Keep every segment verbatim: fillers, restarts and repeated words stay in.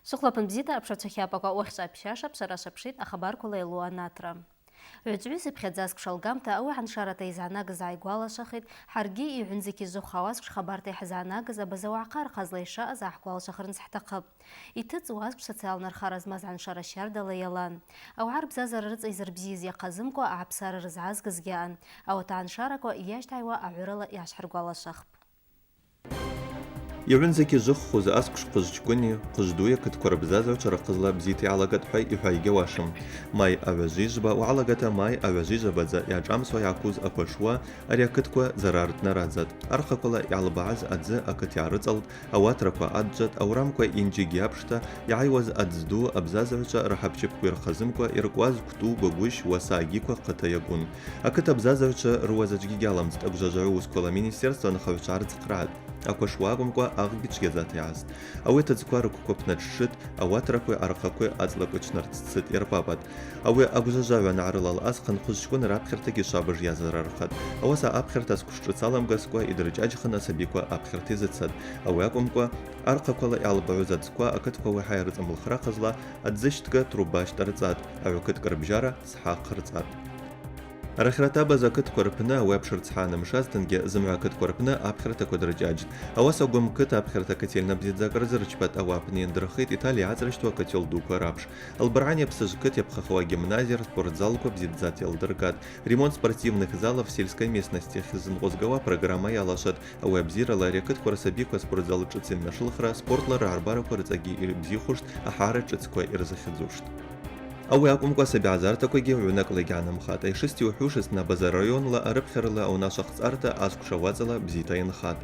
Швыхъвлапын бзита, апшыгӏвчва хьапаква, уахьчӏва апщаша, бшвара швапшитӏ, ахабарквала йалу анатра. Гӏвычӏвгӏвыс йпхьадза асквша лгамта ауи гӏаншарата йзанагыз гӏайгвалашвахитӏ, хӏаргьи йгӏвындза кьыжвыхъв ауасквш хабарта йхӏзанагыз абаза уагӏахъа рхъазла йшаъаз гӏахӏгвалашвахырныс хӏтахъыпӏ. Йтыцӏуа уасквш социална нхара змаз гӏаншара щардала йалан. Ауагӏа рбзазара рыцӏа йзырбзийыз йахъазымкӏва агӏапсара рызгӏазгызгьи аъан, ауат агӏаншараква йащтагӏайуа агӏвырала йгӏашхӏыргвалашвахпӏ. Йгӏвындза кьыжвыхъвкваз асквш Хъыжвчкӏвыни Хъыжвдуи акытква рбзазагӏвчва рахъазла бзита йгӏалагатӏ хӏва йхӏвайгьи ауашым. Май агӏважвижвба уагӏалагата май агӏважвижвабадза йгӏашӏамсуа йгӏаквуз аквашуа ари акытква зарартӏ, нарадзатӏ. Архъаквала йгӏалбагӏаз адзы акыт йгӏарыцӏалтӏ, ауатраква адджватӏ, аурамква йынджьыгь йапшта йгӏайуаз адз ду абзазагӏвчва рахӏапчыпква йырхъазымкӏва йыркӏуаз Квтӏу, Гвагвыщ, Уаса агьиква хъыта йакӏвун. Акыт абзазагӏвчва рыуа заджвгьи гьаламцӏтӏ, агвжважвагӏвы уысквала министерство анхагӏвчва гӏарыцхърагӏатӏ. Аквашуа акӏвымкӏва, агъгьи чвгьазата йгӏазтӏ. Ауи атыдзква рыквква пнатшшытӏ, ауатракви архъакви ацӏлаква йчнарццытӏ, йарпапатӏ. Ауи агвжважвагӏв ангӏарылал асхъан Хъыжвчкӏвын рапхьартагьи швабыж йазарархатӏ. Ауаса апхьарта асквш шӏыц аламгацкӏва йдырчӏаджьхын асабиква апхьарта йзыцатӏ. Ауи акӏвымкӏва, архъаквала йгӏалбагӏуз адзква акытква уагӏа йрыцӏамылхра ахъазла адзы щтӏкӏа труба щтӏарцӏатӏ, агӏвакыт кӏарбжьара схъа хъырцӏатӏ. Арахьарата абаза акытква рпны ауи апш рыцхӏа анымшазтынгьи, зымгӏва акытква рпны апхьартаква дырчӏаджьтӏ. Ауаса Гвым кыт апхьарта котельна бзидздзакӏ рзырчпатӏ, ауи апны йандырхитӏ Италия йгӏацӏрыжьтуа котел дуква рапш. Албаргӏани Псыжв кыт йапхъахуа гимназия спортзалква бзидздзата йалдыргатӏ. Ремонт спортивных залов в сельской местности хьзынкъвызгауа программа йалашатӏ. Ауи абзирала ари акытква рсабиква спортзал шӏыц йаннашылхра, спортла ргӏарбараква рыцӏагьи йбзихуштӏ, ахӏара шӏыцква йырзахьыдзуштӏ. Ауи акӏвымкӏва, асаби гӏазартаквагьи гӏвынакъла йгьгӏанымхатӏ. Айшысти ухӏвушызтын, Абаза районла арыпхьарала аунашва хъцӏарта асквша уацӏала бзита йанхатӏ.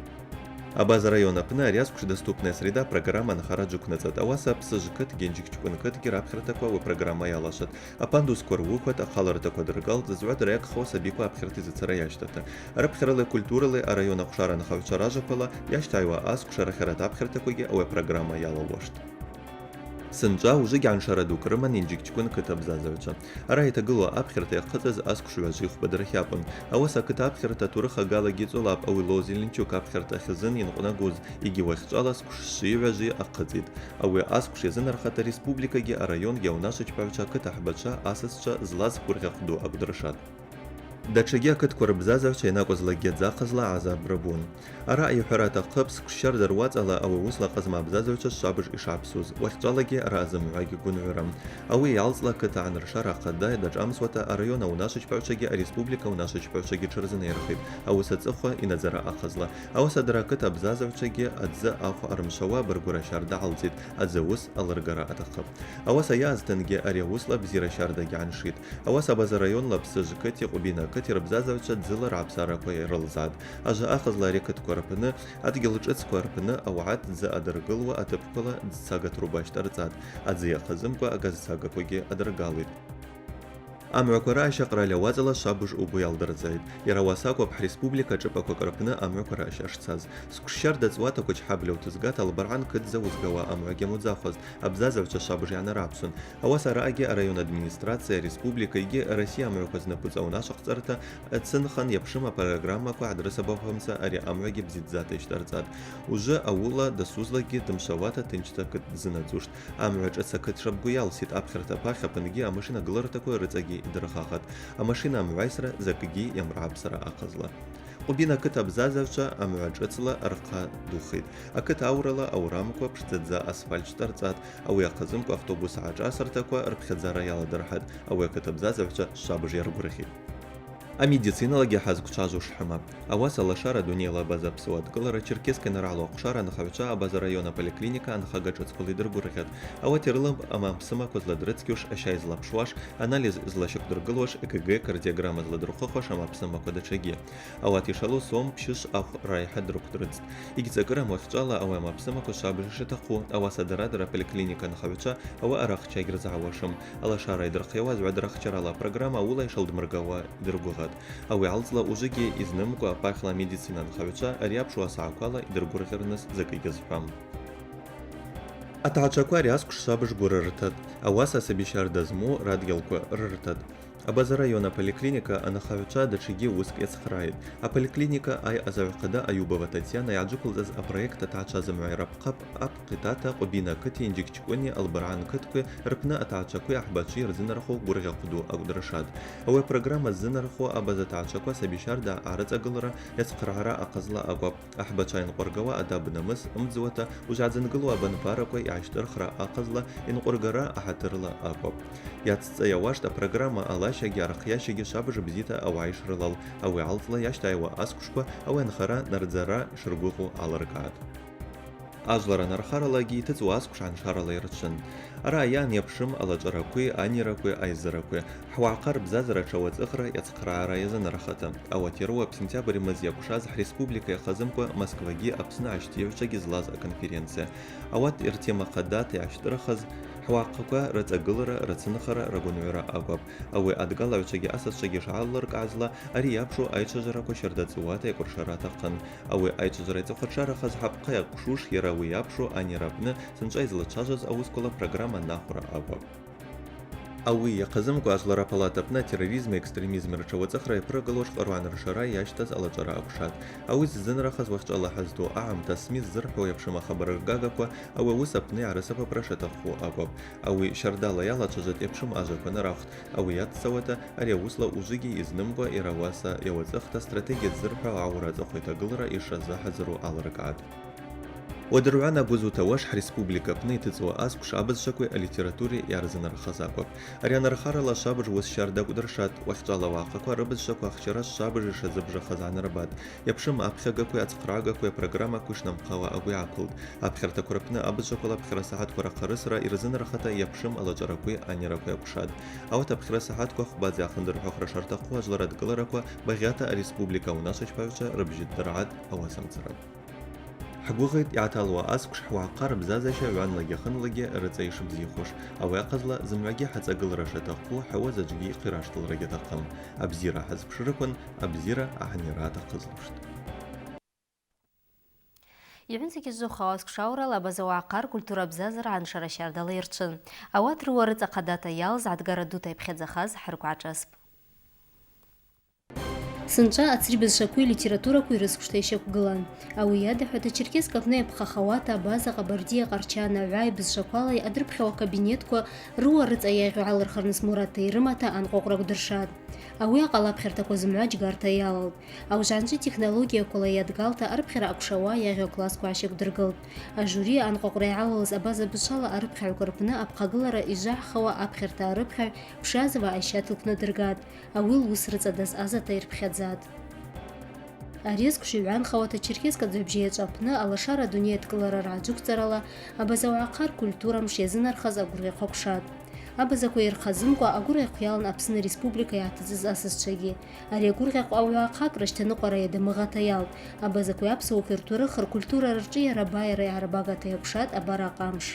Абаза район апны ари асквш Доступная среда программа анхара джвыквнацӏатӏ. Ауаса Псыжв кытгьи Нджыкчкӏвын кытгьи рапхьартаква ауи апрограмма йалашатӏ. Апандусква руыхватӏ, ахъалыртаква дыргалтӏ, зыцӏгӏва дырайахъхуа асабиква апхьарта йзыцара йащтата. Арыпхьарала культурали арайон ахъвшара анхагӏвчва ражваквала, йащтагӏайуа асквш арахьарата апхьартаквагьи ауи апрограмма йалалуаштӏ. Сынчӏва ужвыгьи гӏаншара дукӏ рыман Нджыкчкӏвын кыт абзазагӏвчва. Араъа йтагылу апхьарта йахъыцӏыз асквш гӏважви хвба дырхьапӏун. Ауаса акыт апхьарта атурых агалагьи цӏолапӏ, ауи Лоза Зеленчук апхьарта хьзын йанкъвнагуз, йгьи уахьчӏвала сквш ши гӏважви ахъыцӏитӏ. Ауи асквш йазынархата ареспубликагьи арайонгьи аунашвачпагӏвчва, акыт ахӏбачва, асасчва злаз гвыргъьахъ ду акӏвдыршатӏ. Датшагьи акытква рбзазагӏвчва йанакӏвызлакӏгьи адзы ахъазла гӏазаб рабун. Араъа йхӏвара атахъыпӏ, сквшщарда руацӏала ауи ауысла акъазма абзазагӏвчва швабыж йшгӏапсуз, уахьчӏвалагьи араъа зымгӏвагьи гвынгӏвыран. Ауи йалцӏла акыт агӏаныршара ахъа дайа датшамсуата арайон аунашвачпагӏвчвагьи ареспублика аунашвачпагӏвчвагьи тшырзынайырхитӏ, ауыс ацӏыхъва йнадзара ахъазла. Ауаса дара акыт абзазагӏвчвагьи адзы ахв ъарымшвауа баргвара щарда гӏалцӏитӏ, адзы ауыс алыргара атахъыпӏ. Ауаса йаъазтынгьи ари ауысла бзира щардагьи гӏаншитӏ. Ауаса Абаза районла Псыжв кыти Къвбина кыти рбзазагӏвчва дзыла ргӏапсараква йрылзгӏатӏ. Ажва ахъазла ари акытква рпны, адгьыл шӏыцква рпны ауагӏа дзы адыргылуа атыпквала дзцага труба щтӏарцӏатӏ, адзы йахъазымкӏва агазцагаквагьи адыргалитӏ. Амгӏваква раъаща къральа уацӏала швабыж угву йалдырдзгӏитӏ. Йара ауаса акӏвапӏ хӏреспублика шӏыпӏаквакӏ рпны амгӏваква раъаща шцаз. Сквшщарда цӏуата квачхабльа утызгата албаргӏан кыдза уызгауа амгӏвагьи амудзахуазтӏ, абзазагӏвчва швабыж йгӏанарапсун. Ауаса араъагьи арайон администрация, ареспублика йгьи Россия амгӏваква знапӏыцӏа аунашвахъцӏарта ацынхан йапшым апрограммаква гӏадрысабапхамца ари амгӏвагьи бзидздзата йщтӏарцӏатӏ. Ужвы ауыла дасузлакӏгьи дымшвауата тынчта кыт дзынадзуштӏ. Амгӏва шӏыц акыт шабгу йалситӏ, апхьарта пахь апынгьи амашина гылартаква рыцӏагьи йдырхахатӏ. Амашина амгӏвайсра закӏгьи йамгӏвабзара ахъазла. Къвбина кыт абзазагӏвчва амгӏва шӏыцла рхъа духитӏ. Акыт аурала аурамква пшдзадза асфальт щтӏарцӏатӏ, ауи ахъазымкӏва автобус гӏашӏасыртаква рпхьадзара йаладырхӏатӏ, ауи акыт абзазагӏвчва швабыж йаргвыргъьитӏ. Амедициналагьи хӏазквчважвуш хӏамапӏ. Ауаса лашара дунейла абаза апсуа адкӏылара Черкесск йаныргӏалу ахъвшара анхагӏвчва Абаза района поликлиника анхага шӏыцквала йдыргвыргъьатӏ. Ауат йрылапӏ амапсымаква зладрыцкьуш, ащай злапшуаш, анализ злащаквдыргылуаш, ЭКГ, кардиограмма зладырхъвыхуаш амапсымаква датшагьи. Ауат йшалу сом пщышв ахв райхӏа дырквдрыцтӏ. Йгьцӏакӏырам уахьчӏвала ауи амапсымаква швабыж йшатахъу, ауаса дара-дара аполиклиника анхагӏвчва ауаъа рахча гьрызгӏауашым. Алашара йдырхъайуаз гӏвадрахчарала апрограмма ауыла йшалдмыргауа йдыргвыгъатӏ. Ауи алцӏла ужвыгьи йызнымкӏва апахьла амедицина анхагӏвчва ари апш уасагӏвквала йдыргвыргъьарныс закӏы йгьазхӏвам. Атгӏачваква ари асквш швабыжква рыртатӏ, ауаса асаби щарда зму радгьылква рыртатӏ. Абаза район аполиклиника анахагӏвчва датшагьи уыскӏ йацхърагӏитӏ. Аполиклиника айкъазагӏв хъада Аюбова Татьяна йгӏаджвыквылцӏаз апроект атгӏачва зымгӏва йрапхъапӏ, апкъ йтата Къвабина кыти Нджикчкӏвыни Албаргӏан кыткви рпны атгӏачвакви ахӏбачви йырзынархо гвыргъьахъв ду акӏвдыршатӏ. Ауи апрограмма ззынархо абаза тгӏачваква саби щарда агӏарыцӏагылра, йацхърагӏара ахъазла акӏвапӏ. Ахӏбачва йынкъваргауа адаб-намыс ымдзуата, уыжвгӏадзынгылу абанпараква йгӏащтӏырхра ахъазла, йынкъвыргара ахӏатырла акӏвапӏ. Йаццӏа йауаштӏ апрограмма алащагьи архъйащагьи швабыж бзита ауагӏа йшрылал, ауи гӏалцӏла йащтагӏайуа асквшква ауи анхара нардзара йшыргвыгъу алыркӏгӏатӏ. Ажвлара нархаралагьи йтыцӏуа асквш гӏаншарала йырчвын. Араъа йаъан йапшым алачӏваракви, аниракви, айззаракви. Хӏвагӏахъа рбзазара тшауацӏыхра йацхърагӏара йазынархата. Ауат йароуапӏ сентябрь мыз йакӏвшаз хӏреспублика йахъазымкӏва Москвагьи Апсны ащтагӏвчвагьи злаз аконференция. Ауат ртема хъадата йгӏащтӏырхыз хӏвагӏахъаква рыцӏагылара, рацынхара, рагвынгӏвыра акӏвапӏ. Ауи адгалагӏвчвагьи асасчвагьи шгӏалалыркӏгӏазла, ари йапшу айчважвараква щарда цӏуата йакӏвыршара атахъын. Ауи айчважвара йцӏыхъватшарахаз хӏапхъа йакӏвшуш, йара ауи йапшу анир апны сынчӏва йызлачважваз ауысквала программа анахвра акӏвапӏ. Ауи йахъазымкӏва Ажвлара апалата апны атерроризми аэкстремизми ртшауацӏыхра йапрыгалуаш къару аныршара йащтаз алачӏвара акӏвшатӏ. Ауи ззынрахаз уахьчӏвала хӏызту агӏамта СМИ ззырхӏвауа йапшым ахабар ргагаква ауи ауыс апны йгӏарысабапӏра шатахъу акӏвапӏ. Ауи щардала йалачважватӏ йапшым ажваква анырахвт. Ауи йаццауата, ари ауысла ужвыгьи йызнымкӏва йара ауаса йауацӏыхта стратегия ззырхӏвауа агӏаура ацӏыхъва йтагылра йшазыхӏадзару алыркӏгӏатӏ. Уадыргӏвана Гузута Уаш хӏреспублика апны йтыцӏуа асквш абызшвакви алитератури йарзынархаз акӏвапӏ. Ари анырхарала швабыж уыс щарда акӏвдыршатӏ, уахьчӏвала ауагӏахъаква рыбызшваква ахчара швабыж йшазыбжахаз гӏанарбатӏ. Йапшым апхьагакви ацхърагакви апрограммакви шнамхъауа агвы йгӏаквылтӏ. Апхьартаква рпны абызшваквала апхьара сахӏатква рахъарысра йырзынархата йапшым алачӏваракви аниракви акӏвшатӏ. Ауат апхьара сахӏатква хвбадз йгӏахъындырхӏвахра шартахъу ажвлара адкӏылараква багъьата ареспублика аунашвачпагӏвчва рыбжьыддыргӏатӏ ауасамцара. Хӏгвыгъитӏ йгӏаталуа асквш хӏвагӏахъа рбзазаща гӏванлагьи хынлагьи рыцӏа йшбзихуш. Ауи ахъазла зымгӏвагьи хӏацӏагылра шатахъу хӏауа заджвгьи йхъираштылрагьи атахъым. Абзира хӏазпшрыквын, абзира агӏанира атахъызлуштӏ. Йгӏвынцӏагьи зжвыхъауа асквш аурала абаза уагӏахъа ркультура абзазара гӏаншара щардала йырчвын. Ауат рыуа рыцӏа хъадата йалаз, гӏатгара дута йпхьадзахаз хӏырквгӏа шӏасп. Сынчӏва ацри бызшвакви литературакви рысквшта йщаквгылан. Ауи йадахӏвата Черкесск апны йапхъахауата абаза Къабардия, Къарчана, Гӏвай бызшваквала йъадрыпхьауа кабинетква рыуа рыцӏа йагъьу гӏалырхырныс мурадта йрымата анкъвакъвра акӏвдыршатӏ. Ауи акъала апхьартаква зымгӏва джьгарта йалалтӏ. Ауи жванчи технологияквала йадгалта арыпхьара акӏвшауа йагъьу аклассква гӏащаквдыргылтӏ. Ажюри анкъвакъвра йгӏалалыз абаза бызшвала арыпхьагӏвква рпны апхъагылара йжвагӏхауа апхьарта арыпхьагӏв Пшазова Айщат лквнадыргатӏ. Ауи луыс рыцӏа дазъазата йырпхьадзатӏ. Ари асквш йгӏванхауата Черкесск адзу бжьайачӏвы апны Алашара адуней адкӏылара ргӏаджвыквцӏарала абаза уагӏахъа ркультура мш йазынархаз агвыргъьахъв акӏвшатӏ. Абазаква йырхъазымкӏва агвыргъьахъв йалан Апсны Республика йгӏатыцӏыз асасчвагьи. Ари агвыргъьахъв ауагӏахъа кращтаныкъвара йадамыгъата йалтӏ. Абазаква йапсуа квиртурых ркультура рыршӏыйара байара йгӏарбагата йакӏвшатӏ абараъа къамш.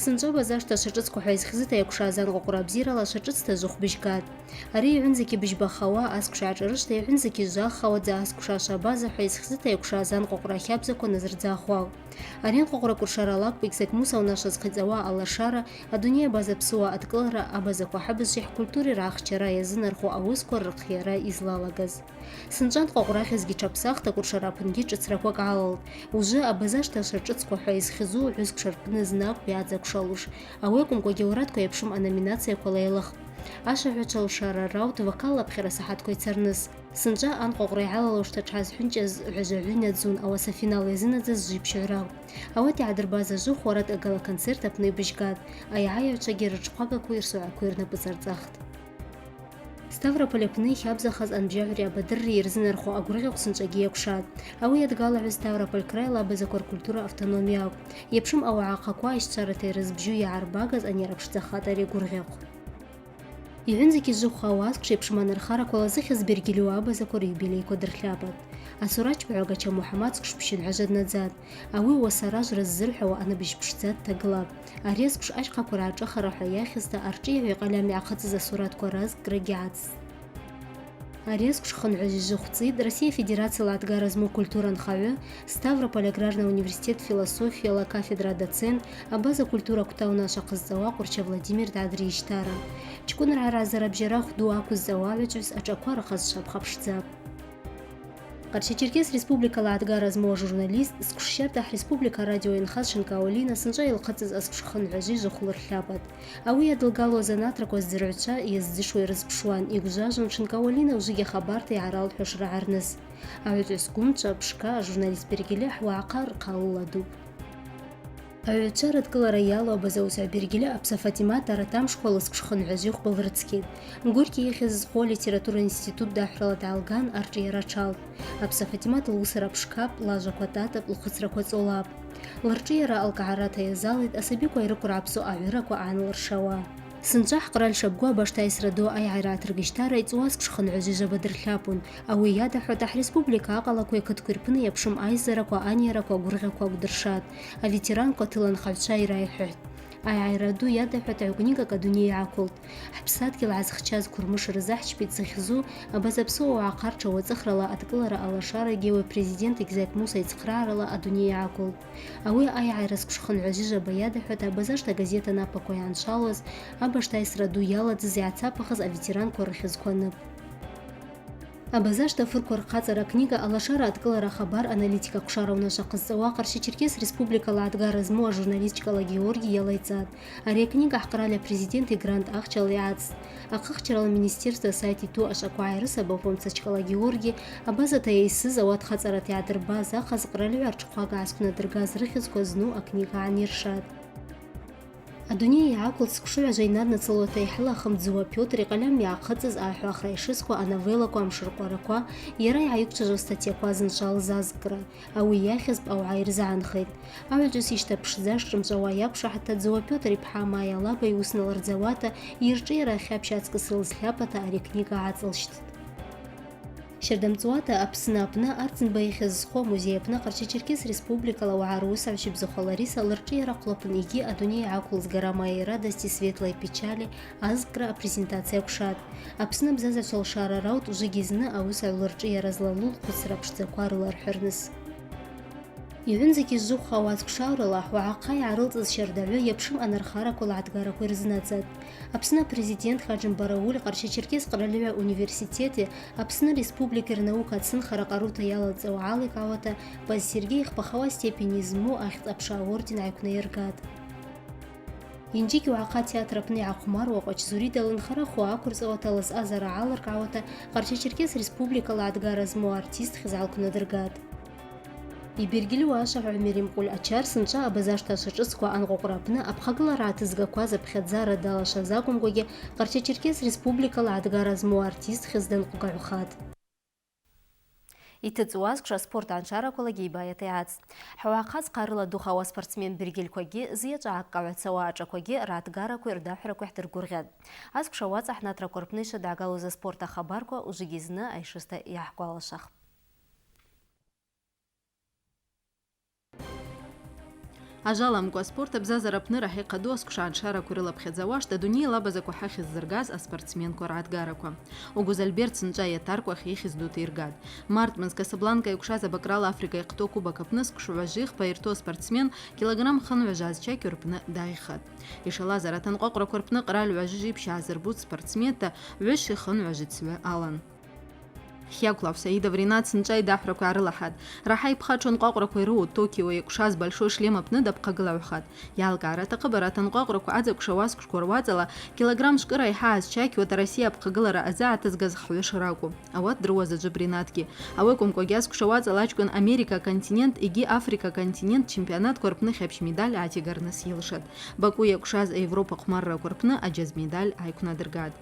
Сынчӏва абаза ашта швашӏыцква хӏва йызхьзыта йакӏвшаз анкъвакъвра абзирала швашӏыцта зыхв быжьгатӏ. Ари йгӏвынзакӏи быжьба хауа асквша ашӏарышвта йгӏвынзакӏи зжвагъхауадза асквша швабаза хӏва йызхьзыта йакӏвшаз анкъвакъвра ахабзаква назрдзахуа. Ари анкъвакъвра акӏвыршара алакӏвпӏ Эгьзакь Муса унашва зхъайцӏауа Алашара, адуней абаза псыуа адкӏылара, абазаква хӏабызшви хӏкультури ргӏахчара йазынархо ауысква рырхъйара йызлалагаз. Сынчӏва анкъвакъвра ахьызгьи тшапсахтӏ, акӏвыршара апынгьи шӏыцраквакӏ гӏалалтӏ. Ужвы абаза ашта швашӏыцква хӏва йызхьзу гӏвызквша рпны знакӏ йадза акӏвшалуш. Ауи акӏвымкӏвагьи аурадква йапшым аноминацияквала йалахпӏ. Ашвагӏвачва лшара раутӏ вокалла апхьара сахӏатква йцарныс. Сынчӏва анкъвакъвра йгӏалалуштачӏваз хӏвынчӏаз гӏважва гӏвын йадзун, ауаса финал йазынадзаз жвипшгӏвра. Ауат йгӏадырбаз ажвыхв Арат агала-концерт апны йбыжьгатӏ, айгӏайагӏвчвагьи рырчхъагакви рсогӏакви рнапӏыцӏа рцӏахтӏ. Ставрополь апны йхабзахаз анбжьагӏври абадырри йырзынархо агвыргъьахъв сынчӏвагьи йакӏвшатӏ. Ауи йадгалагӏвыз Ставрополь крайла абазаква ркультура автономия акӏвпӏ. Йапшым ауагӏахъаква айщчварата йрызбжьу йагӏарбагаз анайра пшдзахатӏ ари агвыргъьахъв. Йгӏвынзакӏи зжвыхъвгӏауа асквш йапшым анырхараквала зыхьыз бергьльуа абазаква рюбилейква дыртлапӏатӏ. Асурат чпагӏвагача Мухӏамат сквш пщынгӏважвад надзатӏ. Ауи Уасаражвра ззырхӏвауа аныбыжь пшдза дтагылапӏ. Ари асквш ащхъаква ргӏашӏыхара хӏва йахьызта аршӏыйагӏви акъальами йгӏахъыцӏыз асуратква разкӏрагьи гӏацӏцӏтӏ. Ари асквшхын гӏважвижвы хвцӏитӏ Россия Федерацияла адгара зму культура нхагӏвы, Ставрополь аграрный университет философияла кафедра доцент, абаза культура квта унашва хъызцӏауа Къварча Владимир дгӏадрийщтара. Чкӏвынргӏа ргӏазарабжьара хвду аквызцӏауа агӏвычӏвгӏвыс ашӏаква рахазшва апхъапшдзапӏ. Къарча-Черкес Республикала адгара зму ажурналист, сквшщардахь республика радио йынхаз Шынкаулина сынчӏва йылхъыцӏыз асквшхын гӏважвижвы хвла ртлапӏатӏ. Ауи йадылгалуа занатраква здзыргӏвчва йаздзышуа йрызпшуан, йгвжважвун Шынкаулина ужвыгьи ахабарта йгӏаралхӏвуш рагӏарныс. Агӏвычӏвгӏвыс гвымчва, пшка, ажурналист бергьльыхӏ уагӏахъа рхъа лыладупӏ. Агӏвычӏвгӏвара адкӏылара йалу абаза уысхӏа бергьльы Апса Фатимат аратамшхвала сквшхын гӏважвихъвба лрыцкьитӏ. Горький йыхьыз зхъу алитература институт дахӏврала дгӏалган аршӏыйара тшалтӏ. Апса Фатимат луысара пшкапӏ, лажваква тӏатӏапӏ, лхъвыцраква цӏолапӏ. Лыршӏыйара алкӏгӏарата йазалитӏ асабиква йрыквыргӏапсу агӏвыраква гӏанлыршауа. Сынчӏва хӏкъараль шабгу абаштайсра ду айгӏайра атыргыщтара йцӏуа сквшхын гӏважвижваба дырлапӏун. Ауи йадахӏватӏахь республика акъалакви акыткви рпны йапшым айззараква, анийраква, гвыргъьаква гвдыршатӏ. Аветеранква тыланхагӏвчва йрайхӏвхтӏ. Айгӏайра ду йадахӏватӏ гӏвкнигакӏ адуней гӏаквылтӏ. Хӏпсадгьыл гӏазхчаз Квырмыш рзы хӏчпи цӏыхьзу, абаза апсыуа уагӏахъа ртшауацӏыхрала адкӏылара Алашара гьи Президент Эгьзакь Муса йцхърагӏарала адуней гӏаквылтӏ. Ауи айгӏайра сквшхын гӏважвижваба йадахӏвата Абазашта газета напаква йгӏаншалуаз, абаштайсра ду йаладзыз йгӏацапахыз аветеранква рыхьызква ныпӏ. Абазашта фырква рхъацӏара книга Алашара адкӏылара хабар аналитика хъвшара унашва хъызцӏауа Къарча-Черкес Республикала адгара зму ажурналист Чкӏала Георгий йалайцӏатӏ. Ари акнига хӏкъараль Президент йгрант ахчала йгӏацӏцӏтӏ. Ахъахчарала министерство сайт йту ашӏаква гӏайрысабапумца Чкӏала Георгий абазата йайсыз, ауат хъацӏарата йгӏадырбаз ахъаз къральыгӏва ртшхъвага гӏасквнадыргаз рыхьызква зну акнига гӏанйыршатӏ. Адуней йгӏаквылтӏ сквшугӏважва йнанацалуата йхӏылахым Дзуа Пётр йкъальам йгӏахъыцӏыз ахӏвахра йшысква, ановеллаква, амшыркъвараква, йара йгӏайыквчважваз статьяква зынчӏвалыз азкӏкӏра. Ауи йахьыз пӏаугӏа йырзыгӏанхитӏ. Агӏвычӏвгӏвыс йщта пшдза шчӏымчӏвауа йапш ахӏатта Дзуа Пётр йпхӏа Майя Лаба йуыс налырдзауата, йыршӏыйара ахьапщ ацкӏыс рылзтлапӏата ари акнига гӏацӏылщттӏ. Щарда мцӏуата Апсны апны Арӡынба йыхьыз зхъу амузей апны Къарча-Черкес Республикала уагӏа руысагӏв Щибзухъа Лариса лыршӏыйара хъвлапын йгьи адуней йгӏаквылыз Гора моей радости, светлой печали азкӏкӏра апрезентация акӏвшатӏ. Апсны абзазачва лшара раутӏ ужвыгьи зны ауысагӏв лыршӏыйара злалу лхъвыцра пшдзаква рылархӏвырныс. Йгӏвымзакӏ йызжвыхъвгӏауа асквшаурала уагӏахъа йгӏарылцӏыз щардагӏвы йапшым анархараквала адгараква йырзынадзатӏ. Апсны апрезидент Хаджимбарауль Къарча-Черкес къральыгӏва университети Апсны Республики рнаука ацынхара къарута йалалцӏауа гӏаликӏгӏауата Паз Сергей йхпахауа степени зму ахьтӏ апша аорден гӏайквнайыргатӏ. Йынджьыгь уагӏахъа театр апны йгӏахъвмаруа Кьвач Зурида лынхара хвы аквырцӏауата лазъазара гӏалыркӏгӏауата Къарча-Черкес Республикала адгара зму артист хьиз гӏалквнадыргатӏ. Йбергьльуа ашвахӏв Меримкъвыль Ачар сынчӏва абазашта швашӏыцква анкъвакъвра апны апхъагылара атызгакваз апхьадзара далашаз акӏвымкӏвагьи Къарча-Черкес Республикала адгара зму артист хьиз данкъвгагӏвхатӏ. Йтыцӏуаз квша спорт гӏаншараквалагьи йбайата йгӏацӏцӏтӏ. Хӏвагӏахъа зхъа рыла духауа спортсмен бергьыльквагьи, зйачӏва гӏаккӏгӏвацауа ашӏаквагьи ртдгаракви рдахӏвракви хӏдыргвыргъьатӏ. Асквша уацӏахь натраква рпны йшадгӏагалуз аспорт ахабарква ужвыгьи зны айшыста йгӏахӏгвалашвахпӏ. Ажваламкӏва, аспорт абзазара апны рахӏа йхъаду асквша гӏаншараква рыла апхьадзауаштӏ адунейла абазаква хӏахьыззыргаз аспортсменква ртдгараква. Огуз Альберт сынчӏва йатаркӏвах йыхьыз дута йыргатӏ. Мартӏ мызкӏ Касабланка йукшаз Абакрала Африка йахъту Кубок апны сквшугӏважвихпа йырту аспортсмен килограмм хынгӏважваз чакь рпны дагъьхатӏ. Йшалаз арат анкъвакъвраква рпны къраль гӏважвижвиб ща азырбуц спортсмента гӏвыш йхынгӏважвицгӏвы алан. Хьаквлав Саидов Ринат сынчӏва йдахӏвраква йгӏарылахӏатӏ. Рахӏа йпхатшу анкъвакъвраква йрыу Токио йакӏвшаз Большой шлем апны дапхъагылагӏвхатӏ. Йалкӏгӏарата хъыбар арат анкъвакъвраква ацӏакӏвшауа асквшква руацӏала килограмм шкӏыра йхӏаз чакь уата Россия апхъагылара азы гӏатызгаз хгӏвыш ракӏву. Ауат дрыуазаджвыпӏ Ринатгьи. Ауи акӏвымкӏвагьи асквшауацӏала ачкӏвын Америка аконтинент йгьи Африка аконтинент чемпионатква рпны хьапщ медаль гӏатигарныс йылшатӏ. Баку йакӏвшаз Европа хъвмарраква рпны аджаз медаль гӏайквнадыргатӏ.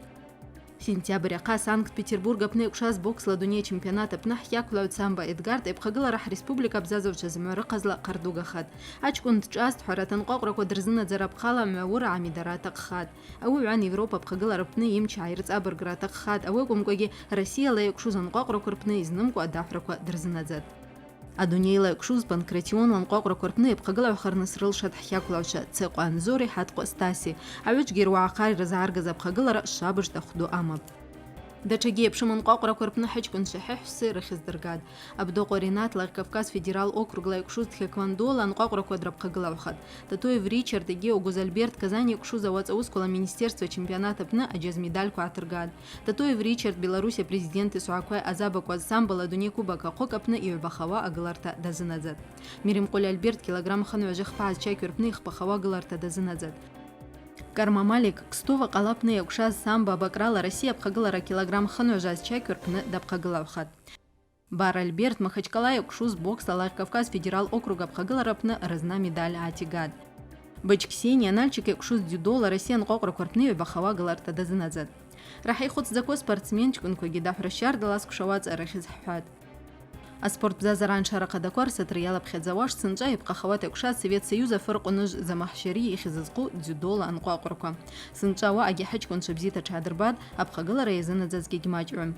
Сентябрь ахъа Санкт-Петербург апны йакӏвшаз боксла дуней чемпионат апны хӏхаквлагӏв Цамба Эдгард йапхъагылара хӏреспублика абзазагӏвчва зымгӏва рыхъазла хъардугахатӏ. Ачкӏвын дчӏвазтӏхӏва арат анкъвакъвраква дрызынадзара апхъала мгӏва уыра амедара атахъхатӏ. Ауи гӏван Европа апхъагылара апны йымч гӏайырцӏабыргра атахъхатӏ, ауи акӏвымкӏвагьи Россияла йакӏвшуз анкъвакъвраква рпны йызнымкӏва адахӏвраква дрызынадзатӏ. Адунейла йакӏвшуз Панкратионла анкъвакъвраква рпны йапхъагылагӏвхарныс рылшатӏ хӏхаквлагӏвчва Цекъва Анзори Хӏаткъва Стаси. Агӏвыджьгьи руагӏахъа йрызгӏаргыз апхъагылара швабыжта хвду амапӏ. Датшагьи йапшым анкъвакъвраква рпны хӏыҷкӏвын шахӏихӏвси рыхьыз дыргатӏ. Абдокъва Ринат Лакъавказ федерал округла йкӏвшуз тхэквондола анкъвакъвраква драпхъагылавхатӏ. Татоев Ричард йгьи Огуз Альберт Казань йкӏвшуз ауацӏа уысквала министерство чемпионат апны аджаз медальква гӏатыргатӏ. Татоев Ричард Белоруссия президент йсогӏаквай азабакваз самбола дуней кубок ахъвыкӏ апны йыгӏбахауа агыларта дазынадзатӏ. Меремкъваль Альберт килограмм хынважь ахпа зчакьу рпны йхпахауа агыларта дазынадзатӏ. Карма Малик Кстово къала апны йакӏвшаз самбо бакӏрала Россия апхъагылара килограмм хынважь зчакьу рпны дапхъагылавхатӏ. Бар Альберт Махачкъала йакӏвшуз боксла Лакъавказ федерал округ апхъагылара апны рызна медаль гӏатигатӏ. Быч Ксения Нальчик йакӏвшуз дзюдола Россия анкъвакъвраква рпны йыгӏбахауа агыларта дазынадзатӏ. Рахӏа йхъвыцдзакваз спортсменчкӏвынквагьи дагьвра щардала асквшауа цӏарахьыз хӏхӏватӏ. Аспорт бзазара аншара хъадаква рсатыр йалапхьадзауаш сынчӏва йапхъахауата йакӏвшаз Совет Союза фыркъвыныжв Замахшари йхьзызхъу дзюдола анкъвакъвраква. Сынчӏва ауаъагьи хӏыҷкӏвынчва бзита тшгӏадырбатӏ, апхъагылара йазынадзазгьи гьмачӏгӏум.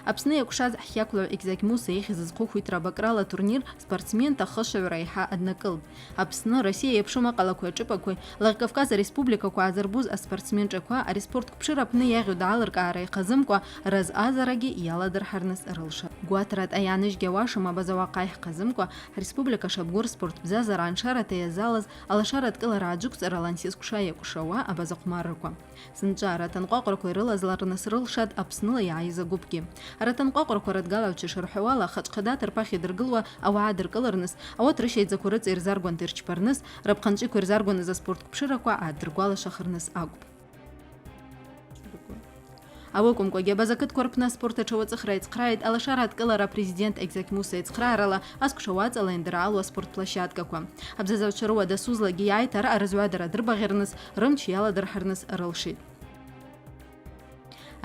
Апсны йакӏвшаз Хӏхаквлагӏв Экзакь Муса йхьзызхъу хвитра бакӏрала турнир спортсмента хышвагӏвра айхьа аднакӏылтӏ. Апсны, Россия йапшым акъалакви ашӏыпӏакви, Лакъавказ ареспубликаква азырбуз аспортсменчӏваква ари спорт квпшыра апны йагъьу дгӏалыркӏгӏара йхъазымкӏва, разъазарагьи йаладырхӏырныс рылшатӏ. Гватратӏа йаныжьгьи ауашым абаза уахъ айхъазымкӏва, республика шабгур спорт бзазара аншарата йазалаз алашара дкӏылара аджвыквцӏарала ансисквша йакӏвшауа абаза хъвмарраква. Сынчӏва арат анкъвакъвраква йрылазларныс рылшатӏ Апсныла йгӏайыз агвыпгьи. Арат анкъвакъвраква радгалагӏвчва йшырхӏвауала, хачӏ хъадата рпахь йдыргылуа ауагӏа дыркӏылырныс, ауат рыщайдзаква рыцӏа йырзаргванта йырчпарныс, рапхъанчӏвиква йырзаргваныз аспорт квпшыраква гӏадыргвалашвахырныс акӏвпӏ. Ауи акӏвымкӏвагьи абаза кытква рпны аспорт атшауацӏыхра йацхърайитӏ алашара адкӏылара президент Экзакь Муса йацхъраарала асквшауа ацӏала йандыргӏалу аспорт площадкаква. Абзазагӏвчва рыуа дасузлагьи йгӏайта араъа рызгӏвадара дырбагъьарныс, рымч йаладырхӏырныс рылшитӏ.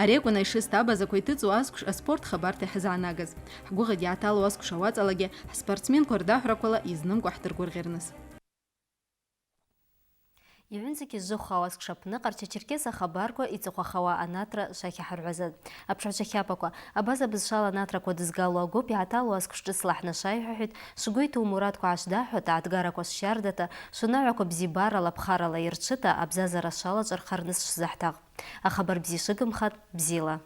Ари акӏвын айшыста абазаква йтыцӏу асквш аспорт хабарта йхӏызгӏанагаз. Хӏгвыгъид йгӏаталу асквшауа ацӏалагьи хӏспортсменква рдагӏвраквала йызнымгӏва хӏдыргвыргъьарныс. Йгӏвымзакӏгьи зжвыхъвауа асквш апны Къарча-Черкес ахабарква йцӏыхъвахауа анатра шакьахӏыргӏвазатӏ. Апшгӏвачва хьапаква, абаза бызшвала анатра квадызгалу агвып йгӏаталу асквш шӏыцла хӏнашайхӏвахӏвитӏ, швгвы йту мурадква гӏашдахӏвата, адгараква швщардата, швунагӏваква бзибарала, пхарала йырчвыта, абзазара швалачӏвархъарныс швзахӏтагъ. Ахабар бзи швыгымхатӏ, бзила.